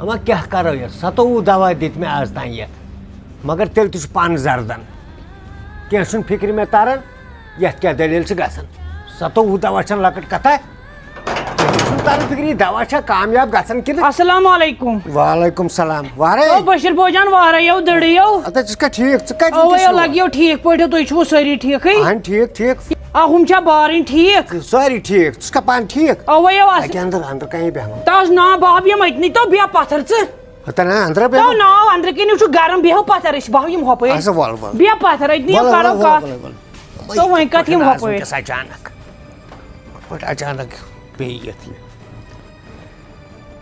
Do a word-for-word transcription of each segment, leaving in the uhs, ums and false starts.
وۄنۍ کیٛاہ کرو یتھ؟ ستووُہ دوا دِتۍ مےٚ آز تام یتھ، مگر تیٚلہِ تہِ چھُ پن زردن۔ کینٛہہ چھُنہٕ فکرِ مےٚ تران، یتھ کیٛاہ دٔلیٖل چھِ گژھان۔ ستووُہ دوا چھَنہٕ لۄکٕٹ کتھا۔ کینٛہہ چھُنہٕ تران فکرِ، یہِ دوا چھا کامیاب گژھان کِنہٕ؟ السلام علیکم۔ وعلیکم السلام۔ وارے۔ او بشیر بوجان، وارے یو دٔڑی یو۔ اَدٕ ژٕ چھُکھا ٹھیٖک؟ ژٕ کتہِ اَوَے وٕنکیٚس یو یور؟ لگیو ٹھیٖک پٲٹھۍ، تُہۍ چھِو سٲری ٹھیٖکھٕے؟ اہن ٹھیٖک، ٹھیٖک۔ آ، ہُم چھا بارٕنۍ ٹھیٖک؟ سٲری ٹھیٖک۔ ژٕ چھُکھا پانہٕ ٹھیٖک؟ اَوَے یو اَصٕل۔ اَتہِ اندر، اندر کَنہِ بیٚہمو۔ تَس نا بہٕ ہاو یِم أتنٕے تو بیٚہہ پتھر ژٕ۔ ہتا نا اندر تو بیٚہمو۔ ناو اندرٕ کِنۍ چھُ گرم، بیٚہو پتھر، أسۍ بہو یِم ہۄپٲرۍ۔ اچھا، وَل، وَل۔ بیٚہہ پتھر، أتنٕے وَل، وَل، کرو وَل، کَتھ۔ وَل، وَل، وَل۔ تو وۄنۍ کَتھ یِم یِم پَتہٕ ہۄپٲرۍ؟ وٕنکیٚس اچانک۔ پٲٹھۍ اچانک پیٚیہِ یَتھ یہِ۔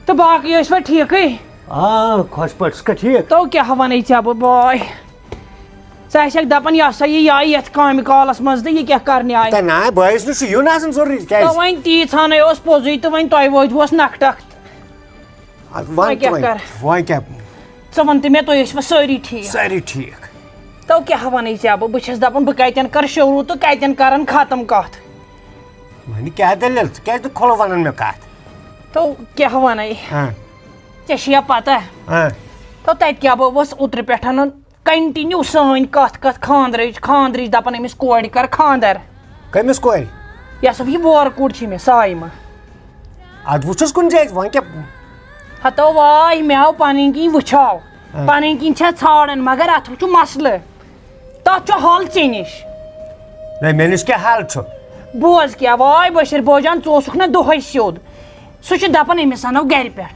تہٕ باقٕے ٲسۍ وۄنۍ ٹھیٖکٕے؟ آ، خۄش پٲٹھۍ، ژٕ چھُکھا ٹھیٖک؟ تو کیٛاہ وَنَے ژےٚ بہٕ بٲے؟ ژٕ آسٮ۪کھ دَپان، یہِ ہسا یہِ، یہِ آیہِ یَتھ کامہِ کالَس منٛز تہٕ یہِ کیٛاہ کَرنہِ آیہِ؟ تہ نہ، بٲیِس نِش چھُ یُن آسان ضروٗری، کیٛازِ؟ تہٕ وۄنۍ تیٖژ ہَنٕے اوس پوٚزُے تہٕ وۄنۍ تۄہہِ وٲتوُس نَکھٕ ٹَکھ۔ اَدٕ وۄنۍ وۄنۍ کیٛاہ تُہۍ، کَرٕ؟ وۄنۍ کیٛاہ؟ ژٕ وَن تہٕ مےٚ، تُہۍ ٲسوٕ سٲری ٹھیٖک؟ سٲری ٹھیٖک۔ تو کیٛاہ وَنَے ژےٚ بہٕ؟ بہٕ چھَس دَپان، بہٕ کَتٮ۪ن کَرٕ شروٗع تہٕ کَتٮ۪ن کَرَن ختم کَتھ؟ وۄنۍ کیٛاہ دٔلیٖل؟ ژٕ کیٛازِ نہٕ کھُلہٕ وَنان مےٚ کَتھ؟ تو کیٛاہ وَنَے؟ ہاں۔ ژےٚ چھےٚ یا پَتہ؟ ہاں۔ تو تَتہِ کیٛاہ بہٕ اوس اوترٕ پٮ۪ٹھ continue سٲنۍ کَتھ کَتھ خانٛدرٕچ، خانٛدرٕچ، دَپان أمِس کورِ کَر خانٛدر۔ کٔمِس کورِ؟ یۄس یہِ وورٕ کوٗر چھِ مےٚ، سایمہٕ۔ اَدٕ وٕچھُس کُنہِ جایہِ، وۄنۍ کیٛاہ؟ ہتو واے، مےٚ آو پَنٕنۍ کِنۍ وٕچھاو۔ ہاں۔ پَنٕنۍ کِنۍ چھےٚ ژھانٛڈان، مگر اَتھ چھُ مسلہٕ۔ تَتھ چھُ حل ژےٚ نِش۔ نہ، مےٚ نِش کیٛاہ حل چھُ؟ بوز کیٛاہ، واے بٔشیٖر بوجان، ژٕ اوسُکھ نہ دۄہَے سیوٚد۔ سُہ چھُ دَپان، أمِس اَنو گَرِ پٮ۪ٹھ۔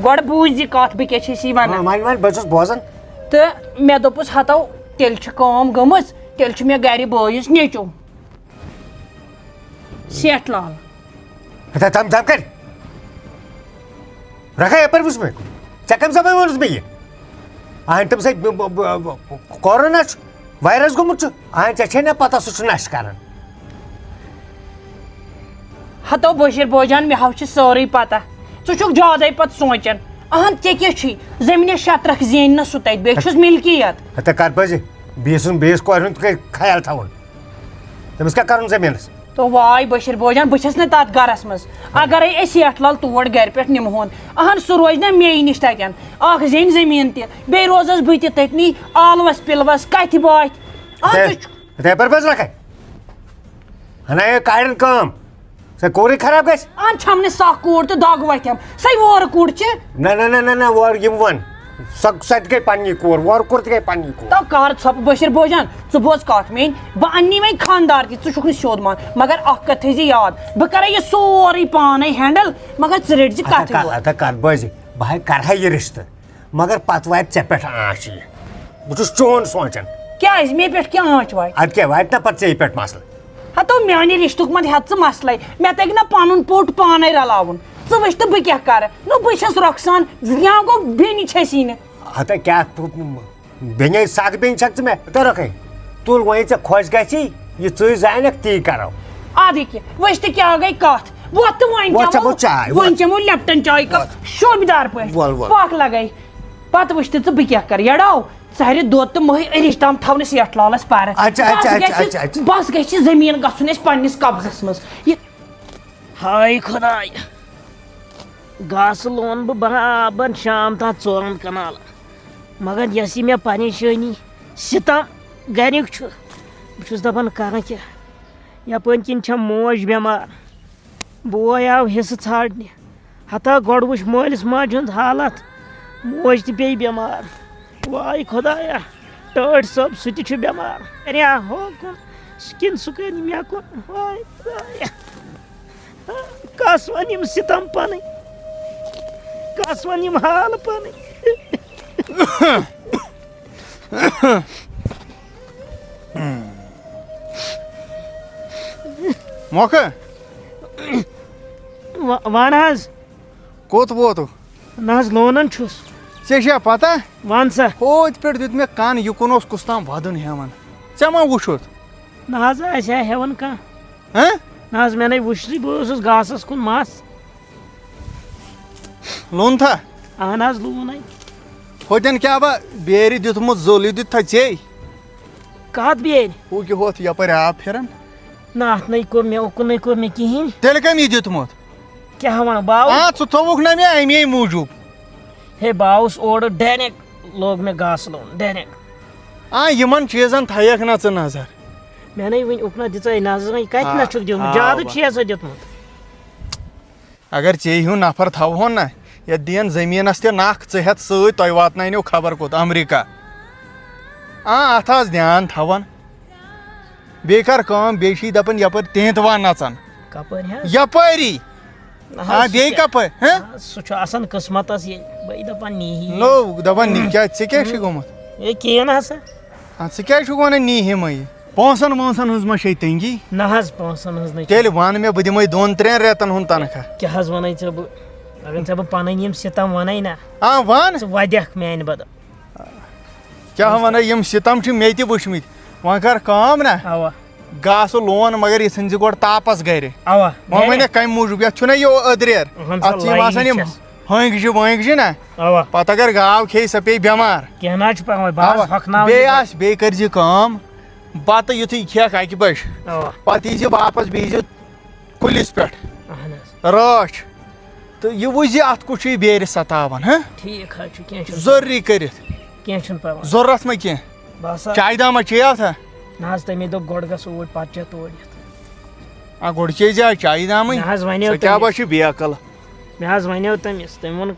گۄڈٕ بوٗز یہِ کَتھ، بہٕ کیٛاہ چھَس یہِ وَنان۔ ہاں، وۄنۍ، وۄنۍ بہٕ چھُس بوزان۔ تہٕ مےٚ دوٚپُس، ہَتو، تیٚلہِ چھِ کٲم گٔمٕژ، تیٚلہِ چھُ مےٚ گَرِ بٲیِس نیٚچُو۔ سیٹھ لال۔ ہتا دم دم کر۔ رکھا یپٲرۍ وٕچھ مےٚ۔ ژےٚ کَمہِ زبٲنۍ ووٚنُتھ مےٚ یہِ؟ اہن تٔمِس ہے ب-، ب-، ب-، ب-، کورونا چھُ، وایرس گوٚمُت چھُ۔ اہن ژےٚ چھے نہ پتہ سُہ چھُ نشہٕ کران۔ ہتو بشیٖر بوجان، مےٚ ہاو چھِ سٲرٕے پتہ۔ ژٕ چھُکھ زیادَے پتہٕ سونٛچان۔ اہن ژےٚ کیٛاہ چھُے؟ زٔمیٖنَس شطرکھ زینہِ نہ سُہ تَتہِ، بیٚیہِ چھُس ملکیت۔ ہتا کر پزِ، بیٚیِس سُنٛد، بیٚیِس کورِ ہُنٛد خیال تھاوُن۔ تٔمِس کیٛاہ کرُن زٔمیٖنَس؟ تو واے بشیٖر بوجان، بہٕ چھَس نہٕ تَتھ گَرَس منٛز۔ اگرے أسۍ سیٹھ لال تور گَرِ پٮ۪ٹھ نِمہون، اہن سُہ روزِ نہ مے نِش تَتٮ۪ن۔ اکھ زینہِ زٔمیٖن تہِ، بیٚیہِ روزَس بہٕ تہِ تٔتنی آلوَس پِلوَس، کَتھِ باتھِ۔ اہن تہِ سُہ چھُ۔ یِتھَے پٲٹھۍ پَزِ لَکھَے۔ ہَنا یہِ کَرن کٲم۔ سۄ کوٗرٕے خراب گژھِ۔ اہن چھَم نہٕ سۄ کوٗر تہٕ دَگ وَتھٮ۪م۔ سۄے وورٕ کوٗر چھِ۔ نہ، نہ، نہ، نہ، نہ، وورٕ یِم وَن۔ سۄ، سۄ تہِ گٔے پنٛنی کوٗر، وورٕ کوٗر تہِ گٔے پنٛنی کوٗر۔ تو کر ژھۄپہٕ بشیٖر بوجان، ژٕ بوز کتھ میٲنۍ، بہٕ اننی وۄنۍ خاندار تہِ، ژٕ چھُکھ نہٕ سیوٚد مان، مگر اکھ کتھ تھٲیزِ یاد، بہٕ کرے یہِ سورُے پانے ہینڈل، مگر ژٕ رٔٹزِ ہتا کتھٕے کر، یوت۔ ہتا کر بٲزِ، بہٕ ہے کرٕ ہا یہِ رشتہٕ، مگر پتہٕ واتہِ ژےٚ پٮ۪ٹھ آنچ یہِ۔ بہٕ چھُس چون سونچان۔ کیازِ؟ مےٚ پٮ۪ٹھ کیٛاہ آنچ واتہِ؟ ادٕ کیٛاہ واتہِ نا پتہٕ ژےٚ پٮ۪ٹھ مسلہٕ؟ ہتو میانہِ رشتُک مہ ہیٚتھ ژٕ مسلے، مےٚ تگہِ نہ پنُن پوٚٹ پانے رلاوُن۔ ژٕ وٕچھ تہٕ بہٕ کیٛاہ کرٕ؟ نو بہٕ چھَس رۄخسان، یا گوٚو بیٚنہِ چھَسی نہٕ۔ ہتا کیٛاہ بیٚنے سَتھ بیٚنہِ چھَکھ ژٕ مےٚ؟ تہٕ رۄخٕے۔ تُل وۄنۍ ژےٚ خۄش گژھی، یہِ ژٕے زانکھ تی کرو۔ اَدٕ کیٛاہ، وٕچھ تہٕ کیٛاہ گٔے کَتھ۔ وۄتھ تہٕ وۄنۍ وۄتھ چٮ۪مو، چٮ۪مو چاے، وۄنۍ وۄتھ۔ چٮ۪مو لیپٹن چاے کپ وۄتھ۔ شوٗبدار پٲٹھۍ۔ وَل، وَل۔ پَکھ لَگَے۔ پَتہٕ وٕچھ تہٕ ژٕ بہٕ کیٛاہ کَرٕ، یَڑاو۔ ژٕ ہَرِ دۄد تہٕ مٔہۍ أرِش تام تھاونَس یَتھ لالَس پَرٕ۔ اچھا، اچھا، بَس اچھا، گژھِ، اچھا، اچھا۔ بَس گژھِ زٔمیٖن گژھُن اَسہِ پنٛنِس قبضَس منٛز۔ یہِ ہاے خۄداے، گاسہٕ لون بہٕ برابر شام تام ژورَن کنالن، مگر یۄس یہِ مےٚ پریشٲنی، ستم گرِکۍ چھُ، بہٕ چھُس دپان کرٕ کیٛاہ؟ یپٲرۍ کِنۍ چھےٚ موج بٮ۪مار، بوے آو حصہٕ ژھانڈنہِ، ہتا گۄڈٕ وٕچھ مٲلِس ماجہِ ہُنٛد حالت، موج تہِ پیٚیہِ بٮ۪مار۔ واے خۄدایا، ٹٲٹھۍ صٲب سُہ تہِ چھُ بٮ۪مار۔ کریا ہُہ کُن، سُہ کِنہٕ سُہ کرِ مےٚ کُن؟ واے خۄدایا۔ کس ونہِ یِم ستم پنٕنۍ؟ کس ونہِ یِم حال پنٕنۍ؟ مۄکھٕ؟ و-، وَن حظ۔ کوٚت ووتُکھ؟ نہ حظ، لونان چھُس۔ ژےٚ چھےٚ پتہ؟ وَن سا۔ ہوٚتہِ پٮ۪ٹھ دیُت مےٚ کَن، یہِ کُن اوس کُس تام وَدُن ہٮ۪وان۔ ژےٚ ما وُچھُتھ؟ نہ حظ، آسہِ ہا ہٮ۪وان کانٛہہ۔ ہہ؟ نہ حظ، مےٚ نے وُچھ نہٕ، بہٕ اوسُس گاسَس کُن مَس۔ لوٚن تھا؟ اہن حظ، لوٗنَے۔ ہوٚتٮ۪ن کیٛاہ با بیرِ دیُتمُت زوٚل، یہِ دیُت تھا ژےٚ؟ کَتھ بیرِ؟ ہُہ کہِ ہوٚتھ یَپٲرۍ آب پھِران۔ نہ، اَتھ نَے کوٚر مےٚ، اُکُن نَے کوٚر مےٚ کِہیٖنۍ۔ تیٚلہِ کٔمۍ یہِ دیُتمُت؟ کیٛاہ وَنو، باو؟ آ، ژٕ تھووُکھ نہ مےٚ اَمے موٗجوٗب۔ ہے، بہٕ آوُس اورٕ، ڈایریکٹ لوگ مےٚ گاسہٕ لوٚن، ڈایریکٹ۔ آ، یِمن چیٖزن تھایکھ نہ ژٕ نظر۔ مےٚ نے وٕنہِ اُکنہ دِژے نظر، وۄنۍ کتہِ آ، نہ چھُکھ دیُتمُت؟ آ، زیادٕ آ۔ چھُ سا دیُتمُت۔ اگر ژےٚ ہیوٗ نفر تھاوہون نہ، یتھ دِین زٔمیٖنس تہِ نکھ، ژٕ ہٮ۪تھ سۭتۍ، تۄہہِ واتناونو خبر کوٚت، امریکہ۔ آ، اتھ آس دھیان تھاوان۔ بیٚیہِ کر کٲم، بیٚیہِ چھِ یہِ دپان یپٲرۍ تینتوا نژان۔ کپٲرۍ حظ؟ یپٲری۔ نہ آ، حظ، سُہ بیٚیہِ کیٛاہ؟ کپٲرۍ؟ ہہ؟ آ، سُہ چھُ آسان قٕسمتس ییٚلہِ۔ بہٕ دپان نی ہی۔ نو، دپان نی، کیٛاہ، ژےٚ کیٛاہ چھُے گوٚمُت؟ ہے، کِہیٖنۍ نہ سا۔ آ، ژٕ کیٛازِ چھُکھ ونان نی ہِمے؟ پونٛسن وونٛسن ہٕنٛز ما چھے تنگی؟ نہ حظ، پونٛسن ہٕنٛز نہ چھِ۔ تیٚلہِ ون مےٚ، بہٕ دِمے دۄن ترٛٮ۪ن رٮ۪تن ہُنٛد تنخواہ۔ کیٛاہ حظ ونے ژےٚ بہٕ؟ اگر ژےٚ بہٕ پنٕنۍ یِم ستم ونے نہ، آ، ون۔ ژٕ ودکھ میانہِ بدل۔ کیٛاہ ونے، یِم ستم چھِ مےٚ تہِ وٕچھمٕتۍ۔ وۄنۍ کر کٲم نہ۔ اوا۔ گاسہٕ لون، مگر یہِ ژھٕنۍ زِ گۄڈٕ تاپس گرِ۔ اوا، وۄنۍ گرِ۔ ونے کمہِ موٗجوٗب؟ یتھ چھُنہ یہِ أدریر۔ اہن سا، اتھ چھِ یِم لٲنی آسان یِم چھس۔ ہٲنٛگجہِ وٲنٛگجہِ نہ۔ اوا۔ پتہٕ اگر گاو کھیٚیہِ، سۄ پیٚیہِ بٮ۪مار۔ کینٛہہ نہ حظ چھُ پرواے، بہٕ حظ اوا۔ ہۄکھناوٕ بیٚیہِ یہِ۔ آسہِ، بیٚیہِ کٔرۍ زِ کٲم، بتہٕ یُتھُے کھٮ۪کھ اکہِ بجہِ، اوا۔ پتہٕ یی زِ واپس، بیٚیہِ زِ کُلِس پٮ۪ٹھ۔ اہن حظ۔ رٲچھ۔ تہٕ یہِ وٕچھ زِ اتھ کُس چھُ یہِ بیرِ ستاوان، ہہ؟ ٹھیٖک حظ چھُ، کینٛہہ چھُنہٕ۔ ضروٗری کٔرِتھ۔ کینٛہہ چھُنہٕ پرواے۔ ضروٗرت ما کینٛہہ؟ بہٕ ہسا۔ چایہِ دامہ چیٚیہِ اتھ، ہہ؟ نہ حظ، تٔمۍ دوٚپ گۄڈٕ گژھ اوٗرۍ، پتہٕ چےٚ تورٕ یِتھ۔ آ، گۄڈٕ چیٚیہِ زِ چایہِ دامٕے۔ نہ حظ، وَنیو سۄ کیٛاہ تٔمِس۔ باسہِ بیکل؟ مےٚ حظ وَنیو تٔمِس، تٔمۍ ووٚن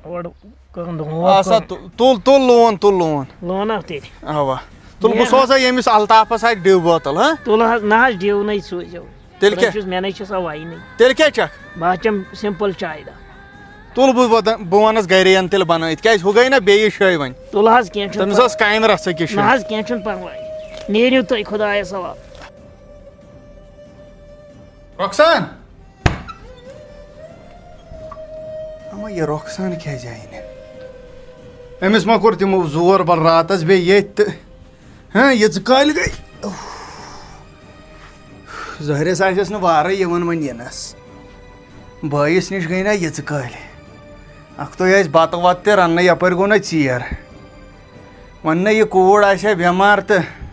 اورٕ کٔرٕن دۄہَن آ، سا، کٲم۔ تُل، تُل، تُل لون، تُل لون۔ لون ہا تیٚلہِ۔ اوا۔ تُل، بہٕ مےٚ سوزے ییٚمِس الطافس اَتھِ ڈِو بوتل، ہا؟ تُل حظ، نہ حظ، ڈِو نَے سوٗزِو۔ تیٚلہِ کیٛاہ؟ درٛوشِس، مےٚ نَے چھِ سۄ وَیہِ نَے۔ تیٚلہِ کیٛاہ چکھ؟ بہٕ حظ چٮ۪مہٕ simple چاے دام۔ تُل، بہٕ وَدٕ-، بہٕ وَنَس گَرے یَن تیٚلہِ بَنٲیِتھ، کیٛازِ ہُہ گٔے نہ بیٚیہِ شٲے وۄنۍ۔ تُل حظ، کینٛہہ چھُنہٕ تٔمِس پَرواے۔ ٲس کامہِ رَژھا کِس نہ شٲے۔ حظ، کینٛہہ چھُنہٕ پَرواے۔ نیٖرِو تُہۍ خۄدایَس حوالہٕ۔ رۄخسان! اما، یہِ رۄخسان کیٛازِ آیہِ نہٕ؟ أمِس ما کوٚر تِمو زور بَل راتَس بیٚیہِ ییٚتہِ تہٕ، ہاں، یہِ ژٕ کالہِ گٔے؟ ظٲہرَس آسٮ۪س نہٕ وارَے یِوان وۄنۍ یِنَس۔ بٲیِس نِش گٔے نہ یہِ ژٕ کالہِ۔ اَکھتُے آسہِ بَتہٕ وَتہٕ تہِ رَننَے، یَپٲرۍ گوٚو نہ ژیر۔ وۄنۍ نہ یہِ کوٗر آسہِ ہا بٮ۪مار تہٕ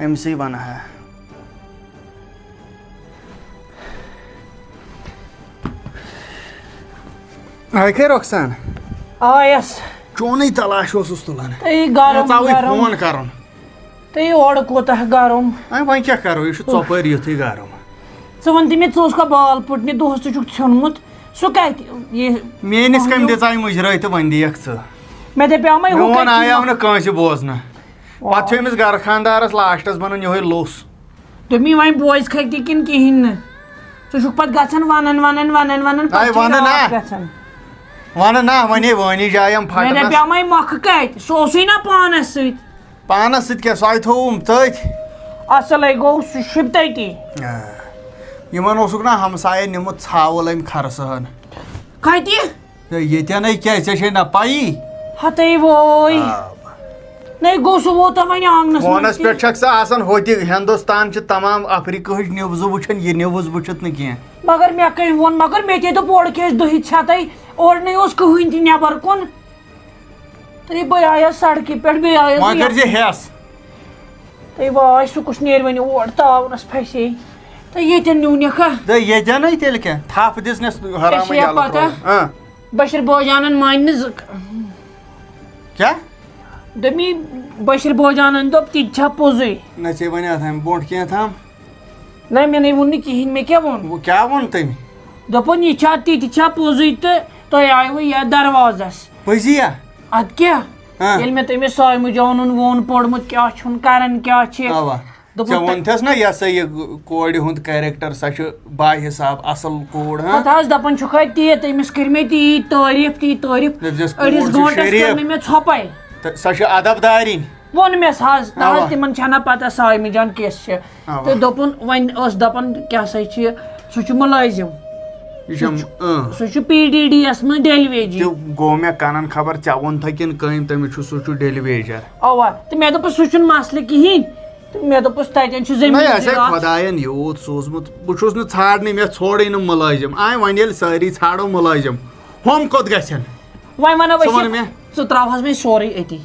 أمۍ سٕے وَنہٕ ہا۔ آے کھے رۄخسان؟ آیس۔ چونٕے تلاش اوسُس تُلان۔ تہٕ یہِ گرم، مےٚ ژاوٕے گرم۔ فون کرُن۔ تہٕ یہِ اورٕ کوٗتاہ گرم۔ اے، وۄنۍ کیٛاہ کرو؟ یہِ چھُ ژۄپٲرۍ یُتھُے گرم۔ ژٕ وَن تہٕ مےٚ، ژٕ اوسکھا بال پُٹنہِ دۄہَس ژٕ چھُکھ ژھیوٚنمُت؟ سُہ کَتہِ؟ یہِ میٲنِس کَمہِ دِژاے مُجرٲے تہٕ وۄنۍ دِیَکھ ژٕ؟ مےٚ دَپیٛاو مَے ہُہ میون کَتہِ آیاو چھُ؟ نہٕ کٲنٛسہِ بوزنہٕ۔ پَتہٕ چھُ أمِس گرٕ خاندارَس لاسٹَس بَنان یِہوٚے لوٚژھ۔ دوٚپمی وۄنۍ بوزکھے تہِ کِنہٕ کِہیٖنۍ نہٕ؟ ژٕ چھُکھ پَتہٕ گژھان وَنان، وَنان، وَنان، وَنان، پَتہٕ آے چھُے وَنہٕ راتھ نا۔ گژھان۔ وَنہٕ نا، وَنے وٲنِج آیم مےٚ پھَٹنَس۔ دَپیٛاو مَے مۄکھٕ کَتہِ؟ سُہ اوسُے نا پانَس سۭتۍ۔ پانَس سۭتۍ کیٛاہ؟ سُہ آے تھووُم تٔتھۍ۔ اَصٕل ہے گوٚو، سُہ شِپتَے تی۔ آ۔ یِمَن اوسُکھ نا ہمسایَن نیوٗمُت ژھاوُل أمۍ خرسہٕ ہن۔ کَتہِ؟ ہے، ییٚتٮ۪ن ہے کیٛاہ، ژےٚ چھے نہ پَیی؟ ہَتَے ووے۔ آ۔ نَے گوٚو سُہ ووت وۄنۍ آنٛگنَس منٛز فونَس تہِ۔ پٮ۪ٹھ چھَکھ ژٕ آسان ہوٚتہِ، ہِندُستان چھِ تمام افریقہٕچ نِوزٕ وٕچھان، یہِ نِوٕز وٕچھِتھ نہٕ کینٛہہ۔ مگر مےٚ کٔمۍ ووٚن، مگر مےٚ تہِ دوٚپ اورٕ کیٛازِ دٔہِتھ ژھٮ۪تَے، اورٕ نَے اوس کٕہٕنۍ تہِ نٮ۪بَر کُن۔ تہٕ بہٕ آیس سڑکہِ پٮ۪ٹھ، بیٚیہِ آیس وۄنۍ بہٕ کٔرۍ زِ ہٮ۪س۔ تہٕ واے، سُہ کُس نیرِ وۄنۍ اور تاونس پھسے؟ تہٕ ییٚتٮ۪ن نیونکھا؟ تہٕ ییٚتٮ۪ن ہے تیٚلہِ کیٛاہ؟ تھپھ دِژنس حرامٕے ژےٚ چھےٚ یلہٕ پتہ؟ ترٛوو۔ ہاں۔ بشیر بوجانن مانہِ نہٕ زٕ۔ کیٛاہ؟ دوٚپمی، بشیر بوجانن دوٚپ، تہِ تہِ چھا پوٚزُے؟ نہ، ژےٚ وَنیٛاتھ امہِ برونٛٹھ کینٛہہ تام۔ نہ، مےٚ نے ووٚن نہٕ کِہیٖنۍ، مےٚ کیٛاہ ووٚن؟ وۄنۍ کیٛاہ ووٚن تٔمۍ؟ دوٚپُن، یہِ چھا تہِ تہِ چھا پوٚزُے تہٕ تۄہہِ آیوٕ یتھ دروازس؟ پٔزی یا؟ ادٕ کیٛاہ؟ ہاں۔ ییٚلہِ مےٚ تٔمِس صایمہٕ جانُن ووٚن، پوٚرمُت کیٛاہ چھُن، کران کیٛاہ چھِ۔ اوا۔ دوٚپُن، ژےٚ تہٕ ووٚنتھس نا، یہِ ہسا یہِ کورِ ہُنٛد character، سۄ چھِ باحساب اصل کوٗر، ہاں؟ پتہٕ حظ دپان چھُکھ، ہے، تی، تٔمِس کٔرۍ مےٚ تی تعریٖف، تی تعریٖف۔ دٔپزٮ۪س، أڑِس کوٗر چھِ گٲنٛٹس کٔر شریٖف۔ نہٕ مےٚ ژھۄپے۔ تہٕ سۄ چھِ ادب دارِنۍ۔ ووٚن مےٚ حظ، نہ حظ، اوا۔ تِمن چھنہ پتہ صایمہٕ جان کِژھ چھِ۔ اوا۔ تہٕ دوٚپُن، وۄنۍ ٲس دپان، کیٛاہ سا چھِ، سُہ چھُ مُلٲزِم۔ یہِ چھَم، سُہ چھُ، اۭں۔ سُہ چھُ P D D یَس منٛز ڈیلی ویجی۔ تہِ گوٚو مےٚ کنن خبر، ژےٚ ووٚنتھا کِنہٕ کٔمۍ، تٔمِس چھُ، سُہ چھُ ڈیلی ویجر۔ اوا، تہٕ مےٚ دوٚپُس، سُہ چھُنہٕ مسلہٕ کِہیٖنۍ۔ تہٕ مےٚ دوٚپُس، تَتٮ۪ن چھُ نہ، زٔمیٖن اَسہِ ہے زِراعت۔ خۄدایَن یوٗت سوٗزمُت، بہٕ چھُس نہٕ ژھانٛڈنٕے، مےٚ ژھوڑٕے نہٕ مُلٲزِم۔ آے وۄنۍ ییٚلہِ سٲری ژھانٛڈو مُلٲزِم، ہُم کوٚت گژھن؟ وۄنۍ وَنو ژٕ أسۍ وَن یہِ، مےٚ۔ ژٕ ترٛاوہَس وۄنۍ سورُے أتی۔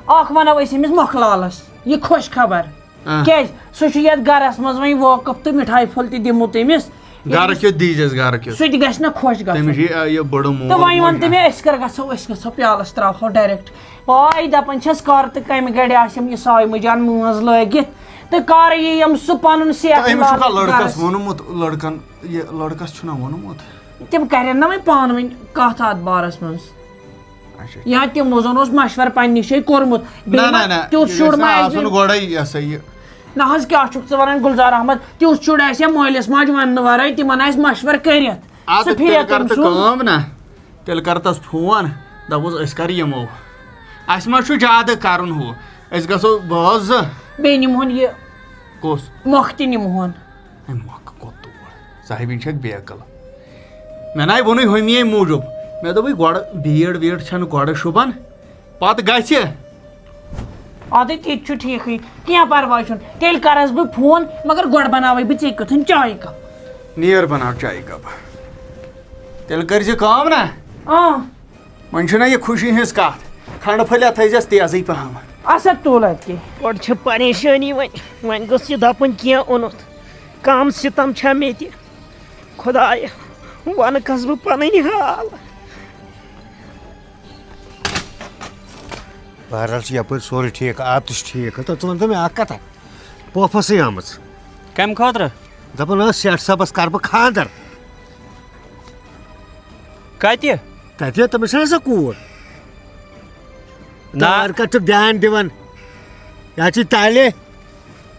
اَکھ وَنو أسۍ أمِس مۄکھٕ لالَس، یہِ خۄش خبر۔ آ۔ کیٛازِ؟ سُہ چھُ یَتھ گَرَس منٛز وۄنۍ وٲقٕف تہٕ مِٹھایہِ پھوٚل تہِ دِمو تٔمِس۔ گرٕ کیُتھ دیٖزٮ۪س، گرٕ کیُتھ۔ سُہ تہِ گژھِ نہ خۄش گژھُن۔ تٔمِس چھِ یہِ، یہِ بٔڑٕ مول تہٕ وۄنۍ موج وَن تہٕ نہ۔ مےٚ، أسۍ کر گژھو؟ أسۍ گژھو پیالَس ترٛاوہو ڈایریکٹ۔ واے، دَپان چھَس، کر تہٕ کَمہِ گَرِ آسٮ۪م یہِ صایمہٕ جان مٲنٛز لٲگِتھ تہٕ کر یِیَم سُہ پَنُن سیٚکھ تہٕ أمِس چھُکھا لارنہِ لٔڑکَس گَرَس۔ ووٚنمُت؟ لٔڑکَن یہِ لٔڑکَس چھُنہ ووٚنمُت؟ تِم کَرن نہ وۄنۍ پانہٕ ؤنۍ کَتھ اَتھ بارَس منٛز۔ اچھا۔ یا تِمو زَن اوس مَشوَرٕ پنٛنہِ جایہِ کوٚرمُت۔ بیٚیہِ نہ، ما نہ، نہ، تیُتھ یہِ شُر گژھِ ما نہ آسہِ آسُن وۄنۍ۔ گۄڈَے، یہِ ہسا یہِ۔ نہ حظ، کیٛاہ چھُکھ ژٕ وَنان، گُلزار احمد؟ تیُتھ شُر آسہِ ہا مٲلِس ماجہِ وَننہٕ وَرٲے تِمَن آسہِ مَشوَرٕ کٔرِتھ۔ اَدٕ سُہ پھِرِ تیٚلہِ کَر تٔمۍ ژٕ سُنٛد۔ کٲم نہ، تیٚلہِ کَر تَس فون، دَپُس، أسۍ کَر یِمو؟ اَسہِ ما چھُ زیادٕ کَرُن ہُہ؟ أسۍ گژھو بٲژ زٕ۔ بیٚیہِ نِمہون یہِ کُس؟ مۄکھ تہِ نِمہون۔ ہے، مۄکھ کوٚت تور؟ صاحبٕنۍ چھَکھ بیقٕل۔ مےٚ نَے ووٚنُے ہُمی موٗجوٗب۔ مےٚ دوٚپُے گۄڈٕ بیٖڑ ویٖڑ چھَنہٕ گۄڈٕ شوٗبان، پَتہٕ گژھِ۔ اَدٕ تہِ تہِ چھُ ٹھیٖکٕے، کینٛہہ پَرواے چھُنہٕ۔ تیٚلہِ کَرَس بہٕ فون، مگر گۄڈٕ بَناوَے بہٕ ژےٚ کیُتھ چایہِ کَپ۔ نیر بَناو چایہِ کَپ۔ تیٚلہِ کٔرۍ زِ کٲم نا۔ آ۔ وۄنۍ چھُنہ یہِ خوشی ہٕنٛز کَتھ، کھنٛڈٕ پھٔلۍ اَتھ تھٲیزٮ۪س تیزٕے پَہَم۔ اَسا تُل اَتہِ۔ گۄڈٕ چھِ پریشٲنی وۄنۍ، وۄنۍ گوٚژھ یہِ دَپُن کینٛہہ اوٚنُتھ۔ کَم سِتَم چھا مےٚ تہِ؟ خۄدایا، وَنہٕ کَس بہٕ پَنٕنۍ حال۔ بہرحال چھُ یَپٲرۍ سورُے ٹھیٖک، آب تہِ چھُ ٹھیٖک۔ تہٕ ژٕ وَن تہٕ مےٚ اَکھ کَتھا، پوپھَسٕے آمٕژ۔ کَمہِ خٲطرٕ؟ دَپان ٲس، سیٹھ صٲبَس کَرٕ بہٕ خانٛدَر۔ کَتہِ؟ تَتہِ، تٔمِس چھَنہ سۄ کوٗر۔ نہ۔ تارکَتھ چھُ دیان دِوان۔ یا چھِ تالے۔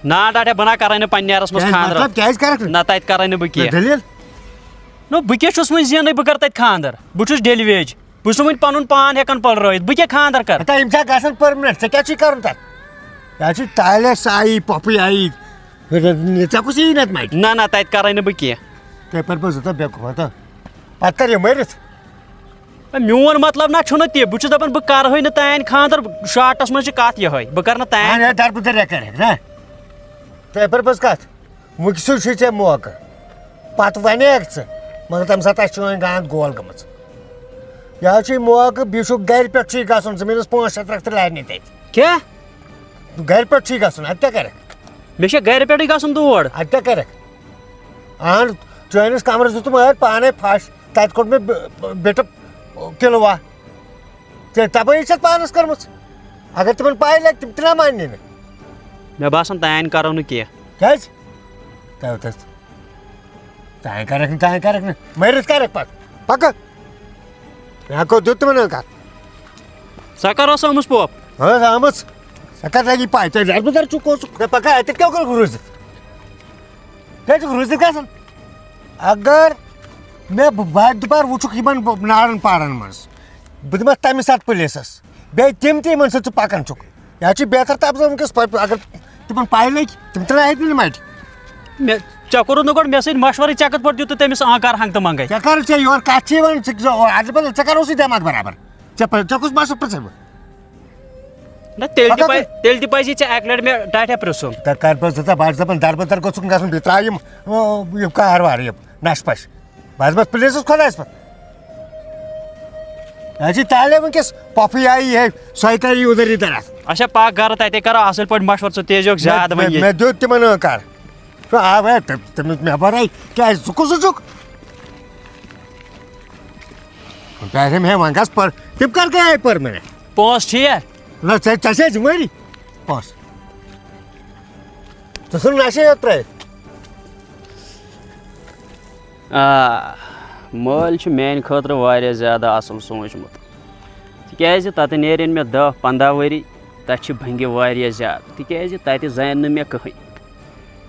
نہ، ڈاٹے، بہٕ نہ کَرَے نہٕ پنٛنہِ نیرَس منٛز کیٛازِ خانٛدر۔ مطلب، کیٛازِ کَرَکھ نہٕ؟ نہ، تَتہِ کَرَے نہٕ بہٕ کینٛہہ۔ دٔلیٖل؟ نو، بہٕ کیٛاہ چھُس وۄنۍ زینٕے، بہٕ کَرٕ تَتہِ خانٛدر؟ بہٕ چھُس daily wage۔ بہٕ چھُس نہٕ وۄنۍ پَنُن پان ہٮ۪کان پٔلرٲوِتھ، بہٕ کیٛاہ خانٛدر کَرٕ؟ ہتا، یِم چھا گژھان permanent؟ ژےٚ کیٛاہ چھُے کَرُن تَتھ؟ یا چھُے تالے سا آیی، پۄپھٕے آیی۔ ژےٚ کُس یی نَتہٕ مَٹہِ؟ نہ، نہ، تَتہِ کَرَے نہٕ بہٕ کینٛہہ۔ تَتہِ پٮ۪ٹھ بہٕ زٕ تہٕ بیٚکہٕ کھۄتہٕ۔ پَتہٕ کَر یہِ مٔرِتھ؟ ہے، میون مطلب نہ چھُنہٕ تہِ، بہٕ چھُس دَپان بہٕ کَرٕ ہٲے نہٕ تانۍ خانٛدر، shortس منٛز چھِ کَتھ یِہوٚے، بہٕ کَرٕ نہٕ تانۍ۔ اَہَن، ہے، دربٕدر کَرٮ۪کھ نا۔ تَتہِ پٮ۪ٹھ بہٕ کَتھ؟ وٕنکیٚسٕے چھُے ژےٚ موقعہٕ، پَتہٕ وَنیکھ ژٕ، مگر تَمہِ ساتہٕ آسہِ چٲنۍ گانٛد گول گٔمٕژ۔ یہِ حظ چھُے موقعہٕ، بیٚیہِ چھُ گَرِ پٮ۪ٹھ چھُے گژھُن، زٔمیٖنَس پانٛژھ شیٚتھ رَکھتہٕ لارنہِ تَتہِ۔ کیٛاہ؟ گَرِ پٮ۪ٹھ چھُے گژھُن، اَتہِ کیٛاہ کَرَکھ؟ مےٚ چھا گَرِ پٮ۪ٹھٕے گژھُن تور؟ اَتہِ کیٛاہ کَرَکھ؟ اَہَن، چٲنِس کَمرَس دیُتُم أرۍ پانَے پھَش، تَتہِ کوٚڑ مےٚ بِ-، بِٹہٕ کِلوٗ اَکھ۔ ژےٚ تَبٲہی چھَتھ پانَس کٔرمٕژ۔ اگر تِمَن پَے لَگہِ، تِم تہِ نہ ماننہِ نہٕ۔ مےٚ باسان، تانۍ کَرو نہٕ کینٛہہ۔ کیٛازِ؟ تۄہہِ تَتھ تانۍ کَرَکھ نہٕ، تانۍ کَرَکھ نہٕ۔ مٔرِتھ کَرَکھ پَتہٕ۔ پَکہٕ۔ مےٚ ہا کوٚر دیُت تِمَن کَتھ۔ سۄ کَر ٲس آمٕژ پوپ؟ ٲس آمٕژ۔ ژےٚ کَتھ لَگی پَے؟ ژےٚ دربٕدر چھُکھ اوسُکھ۔ مےٚ پَکان اَتٮ۪تھ کیٛاہ کوٚرُکھ روٗزِتھ؟ کیٛازِ چھُکھ روٗزِتھ گژھان؟ اگر مےٚ بہٕ بارِ دُبارٕ وٕچھُکھ یِمَن بہٕ نارَن پارَن منٛز، بہٕ دِمَکھ تَمہِ ساتہٕ پُلیٖسَس۔ بیٚیہِ تِم تہِ یِمَن سۭتۍ ژٕ پَکان چھُکھ۔ یہِ حظ چھُ بہتر تَبہٕ وٕنکیٚس پَتہٕ اگر تِمَن پَے لٔگۍ، تِم تہِ اَتہِ نہٕ مَٹہِ۔ مےٚ، ژےٚ کوٚرُتھ نہٕ گۄڈٕ مےٚ سۭتۍ مَشوَرٕے، ژےٚ کِتھ پٲٹھۍ دیُتُتھ تٔمِس آنٛکار ہنٛگتہٕ منٛگَے؟ ژےٚ کَر ژےٚ یورٕ کَتھ چھِ یِوان، ژٕ کیٛاہ، اَدٕ بدل، ژےٚ کَر اوسُے دٮ۪ماغ برابر؟ ژےٚ پَے، ژےٚ کُس مَسلہٕ پرٛژھَے بہٕ؟ نہ، تیٚلہِ تہِ مگر پَزِ، تیٚلہِ تہِ پَزِ ژےٚ اَکہِ لَٹہِ مےٚ ٹاٹھیا پرٛژھُن۔ ژےٚ کَر پَزِ ژٕ بَڑٕ دَپان دَربٕدَر گوٚژھُکھ نہٕ گژھُن، بیٚیہِ ترٛاو یِم، یِم کاربار یِم نَشہٕ پَشہٕ۔ بس، بس، پلیٖز حظ، خۄدایَس پَتھ۔ اَسہِ چھِ تالے وٕنکیٚس پۄپھٕے آیی ہے، سۄے تَری اُدَر یہِ دَرَتھ۔ اچھا، پَکھ گَرٕ، تَتے کَرو اَصٕل پٲٹھۍ مَشوَرٕ، ژٕ تیز یوکھ زیادٕ مےٚ، وۄنۍ یہِ۔ مےٚ دیُت تِمَن ٲنٛکار۔ سُہ آو ہے، تٔمۍ، تٔمِس مےٚ بَرٲے، کیٛازِ ژٕ کُس چھُکھ؟ پیرم ہے وۄنۍ گژھ پٔر، تِم کَر گٔیے پٔرمِننٹ؟ پونٛسہٕ ٹھیٖک۔ نہ، ژےٚ، ژےٚ چھےٚ ذِمہٕ وٲری پونٛسہٕ۔ ژٕ ژھٕن نشے یوت ترٲیِتھ۔ آ، مٲلۍ چھُ میانہِ خٲطرٕ واریاہ زیادٕ اصل سوٗنٛچمُت، تِکیازِ تتہِ نیرن مےٚ دَہ پنٛداہ ؤری، تتہِ چھِ بنگہِ واریاہ زیادٕ، تِکیازِ تتہِ زانہِ نہٕ مےٚ کٕہٕنۍ۔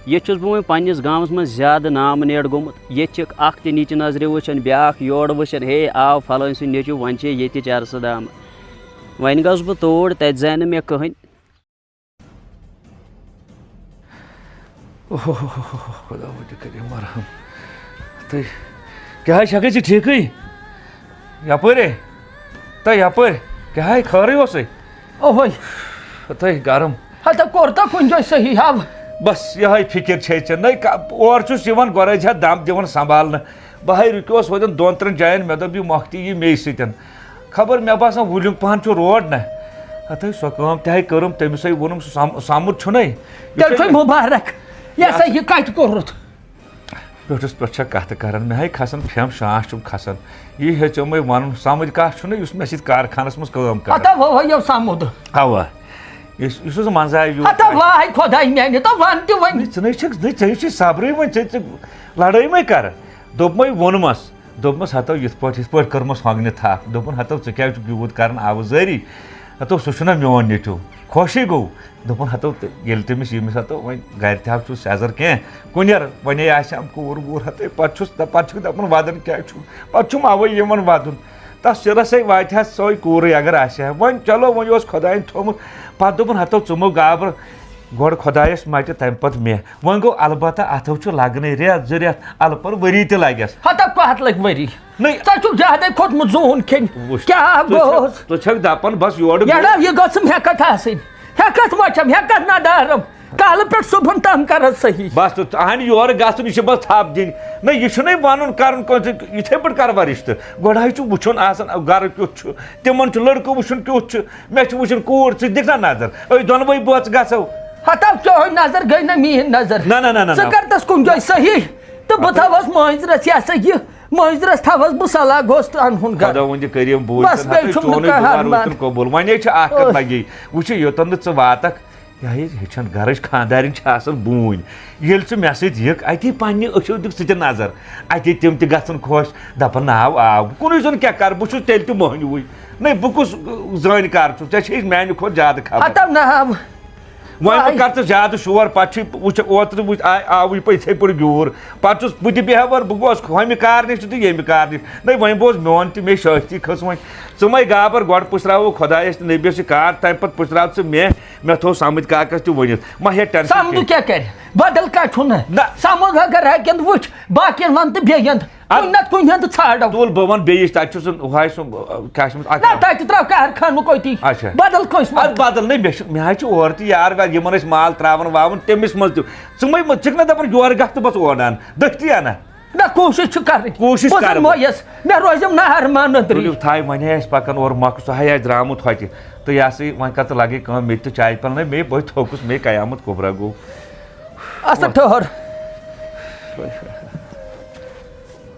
ییٚتہِ چھُس بہٕ وۄنۍ پننِس گامس منٛز زیادٕ نام نیٹ گوٚمُت، ییٚتہِ چھِکھ اکھ تہِ نِچہِ نظرِ وٕچھان، بیاکھ یورٕ وٕچھان، ہے آو فلٲنۍ سُنٛد نیٚچوٗ، وۄنۍ چھِ ییٚتِچ عرسہٕ دامہٕ۔ وۄنۍ گوٚژھ بہٕ توٗرۍ، تتہِ زانہِ نہٕ مےٚ کٕہٕنۍ۔ اوہ، خۄدا وۄنۍ تہِ کٔرِو مرحم۔ تُہۍ کیٛاہ حظ چھَکھٕے ژٕ ٹھیٖکٕے؟ یَپٲرۍ ہے؟ تہٕ یَپٲرۍ کیٛاہ ہے خٲرٕے اوسُے؟ اوہے۔ تہٕ گرم۔ ہتا کوٚر تہٕ کُنہِ جایہِ صحیح حال۔ بس یِہوٚے فِکِر چھے ژےٚ۔ نَے کا-، اور چھُس یِوان گۄڈَے چھا دَم دِوان سنبھالنہٕ۔ بہٕ ہے رُکیوس ہوتٮ۪ن دۄن ترٛٮ۪ن جایَن، مےٚ دوٚپ یہِ مۄکھِ تہِ یہِ مے سۭتۍ۔ خبر مےٚ باسان وُلِنٛگ پہن چھُ روڈ نہ۔ ہتٕے سۄ کٲم تہِ ہے کٔرٕم، تٔمِس ہے ووٚنُم سُہ سم-، سمُد چھُنَے۔ تیٚلہِ چھُے مُبارک۔ یہِ ہسا یہِ کتہِ کوٚرُتھ؟ پٮ۪ٹھُس پٮ۪ٹھ چھےٚ کَتھٕ کَران، مےٚ ہَے کھَسان پھٮ۪م، شانٛش چھُم کھَسان۔ یہِ ہیٚژیو مےٚ وَنُن، سَمٕجھ کَتھ چھُنہٕ، یُس مےٚ سۭتۍ کارخانَس منٛز کٲم کَران۔ ہتا وۄنۍ یو سَمُد۔ اَوا۔ یُس، یُس حظ منٛزٕ آیہِ یور۔ ہتا واے خۄداے میٛانہِ، تہٕ وَن تہِ وۄنۍ۔ نٔے، ژٕ نَے چھَکھ، نٔے، ژےٚ چھُے صبرٕے وۄنۍ، ژےٚ، ژےٚ لَڑٲے وۄنۍ کَرٕ۔ دوٚپمَے ووٚنمَس، دوٚپمَس، ہَتو یِتھ پٲٹھۍ، یِتھ پٲٹھۍ کٔرمَس ہۄنٛگنہِ تھَپھ۔ دوٚپُن، ہَتو ژٕ کیٛازِ چھُکھ یوٗت کَران آوُزٲری؟ ہَتو سُہ چھُنہ میون نیٚچوٗ۔ خۄشٕے گوٚو۔ دوٚپُن، ہَتو تہٕ ییٚلہِ تٔمِس ییٚمِس ہَتو وۄنۍ گَرِ تہِ ہا چھُس سٮ۪زر کینٛہہ، کُنٮ۪ر، وۄنۍ آسہِ ہم کوٗر ووٗر ہَتَے، پَتہٕ چھُس دَ-، پَتہٕ چھُکھ دَپان وَدُن کیٛازِ چھُکھ؟ پَتہٕ چھُم اَوَے یِوان وَدُن۔ تَس چِرَسَے واتہِ ہا سۄے کوٗرٕے اگر آسہِ ہا۔ وۄنۍ چلو، وۄنۍ اوس خۄدایَن تھوٚمُت۔ پَتہٕ دوٚپُن، ہَتو ژٕ مہٕ گابر، گۄڈٕ خۄدایَس مَٹہِ، تَمہِ پَتہٕ مےٚ۔ وۄنۍ گوٚو البتہ اَتھو چھُ لَگنَے رٮ۪تھ زٕ رٮ۪تھ، اَلہٕ پَلہٕ ؤری تہِ لَگٮ۪س۔ ہَتو کَتھ لٔگۍ ؤری؟ نٔے۔ ژےٚ چھُکھ زیادَے کھوٚتمُت زوٗن کھیٚنۍ۔ وٕچھ، کیٛاہ ژٕ چھَکھ، گوٚوس؟ ژٕ چھَکھ دَپان بَس یورٕ یَڑا، یہِ گٔژھٕم ہٮ۪کَتھ آسٕنۍ۔ ہٮ۪کَتھ ما چھَم، ہٮ۪کَتھ نا دارَم۔ کالہٕ پٮ۪ٹھ صُبحَن تام کَرَس صحیح۔ بَس تہٕ اَہَن یورٕ گژھُن، یہِ چھِ بَس تھَپھ دِنۍ۔ نہ، یہِ چھُنَے وَنُن کَرُن کٲنٛسہِ، یِتھَے پٲٹھۍ کَرٕ وَ رِشتہٕ۔ گۄڈٕ حظ چھُ وٕچھُن آسان گَرٕ کیُتھ چھُ، تِمَن چھُ لٔڑکہٕ وٕچھُن کیُتھ چھُ، مےٚ چھُ وٕچھُن کوٗر، ژٕ دِکھ نا نظر، أسۍ دۄنوَے بٲژ گژھو۔ ہتاو چٲنۍ نظر گٔے نہ میٲنۍ نظر۔ نہ، نہ، نہ، نہ، ژٕ نہ۔ کر تس کُنہِ جایہِ صحیح تہٕ بہٕ تھاوس مٲنٛزِ رس، یہِ ہسا یہِ، مٲنٛزِ رس تھاوس بہٕ صلاح گوٚژھ اَنہُن گرٕ۔ خۄداوندِ کریٖم بوٗزۍ بس تن، بیٚیہِ ہتٕے چھُم نہٕ چونُے کانٛہہ دُعا ہرمان۔ روٗزتن قبوٗل۔ وۄنۍ ہے چھِ اکھ کتھ اوہ۔ لگے، وٕچھِ یوٚتن نہٕ ژٕ واتکھ، یہِ ہے ہیٚچھن گرٕچ خانٛدارِنۍ چھِ آسان بوٗنۍ۔ ییٚلہِ ژٕ مےٚ سۭتۍ یِکھ، اتی پننہِ أچھو دِکھ ژٕ تہِ نظر، اتی تِم تہِ گژھن خۄش، دپن ناو آو، کُنُے زوٚن کیٛاہ کرٕ، بہٕ چھُس تیٚلہِ تہِ مۄہنیوٗوٕے۔ نَے، بہٕ کُس زٲنۍ کار چھُس؟ ژےٚ چھے میانہِ کھۄتہٕ زیادٕ خبر۔ ہتو ناو۔ وۄنۍ مہٕ آے۔ کر ژٕ زیادٕ شور، پتہٕ چھُے وٕچھ، اوترٕ وٕچھ، آے، آوُے پتہٕ یِتھے پٲٹھۍ گیوٗر۔ پتہٕ چھُس بہٕ تہِ بیہوار، بہٕ گوس ہۄمہِ کار نِش تہٕ ییٚمہِ کار نِش۔ نَے، وۄنۍ بوز میون تہِ، مے شٲختی کھٔژ وۄنۍ۔ ژٕ مَے گابر، گۄڈٕ پُشراوو خۄدایس تہٕ نبیَس یہِ کار، تَمہِ پتہٕ پُشراو ژٕ مےٚ۔ مےٚ تھوٚو سمٕجھ کاکس تہِ ؤنِتھ، مہ ہیٚہ ٹینشن سمدُو کینٛہہ۔ کیٛاہ کرِ؟ بدل کانٛہہ چھُنہٕ۔ نہ۔ سمدھ اگر ہا کِنہٕ وٕچھ، باقین ون تہٕ بیٚیہِ یَن۔ اَدٕ کُنہِ نتہٕ کُنہِ ہُنٛد ژھانڈو۔ تُل بہٕ وَنہٕ بیٚیِس، تَتہِ چھُ سُہ، ہُہ آسہِ سُہ، کیٛاہ چھُ أمِس، نہ، اکرم۔ تَتہِ ترٛاو کارخانہٕ کٲتی۔ اچھا۔ بدل کٲنٛسہِ اَدٕ منٛز۔ بدل نَے، مےٚ چھُ، مےٚ حظ چھُ اورٕ تہِ یار وار، یِمن أسۍ مال ترٛاوان واوان، تٔمِس منٛز تہِ۔ ژٕ مَے، مہ، ژٕ چھِکھ نہ دَپان یورٕ گژھ تہٕ بَس اورٕ اَن، دٔستی اَنہ۔ نہ، کوٗشِش چھِ کَرٕنۍ۔ کوٗشِش بہٕ زَن کَرٕ بہٕ۔ مویَس، مےٚ روزٮ۪م نہ ہرمان أنٛدری۔ تُلِو، تھایہِ وۄنۍ آسہِ پَکان اورٕ مۄکھ، سُہ ہَے آسہِ درٛامُت ہۄتہِ۔ تہٕ یہِ ہسا یہِ، وۄنۍ کَر ژٕ لَگے کٲم، مےٚ تہِ تہٕ چایہِ پٮ۪ل نَے، مے بٔے تھوٚکُس، مے قیامت کُبرا گوٚو۔ اَسا ٹھٔہر۔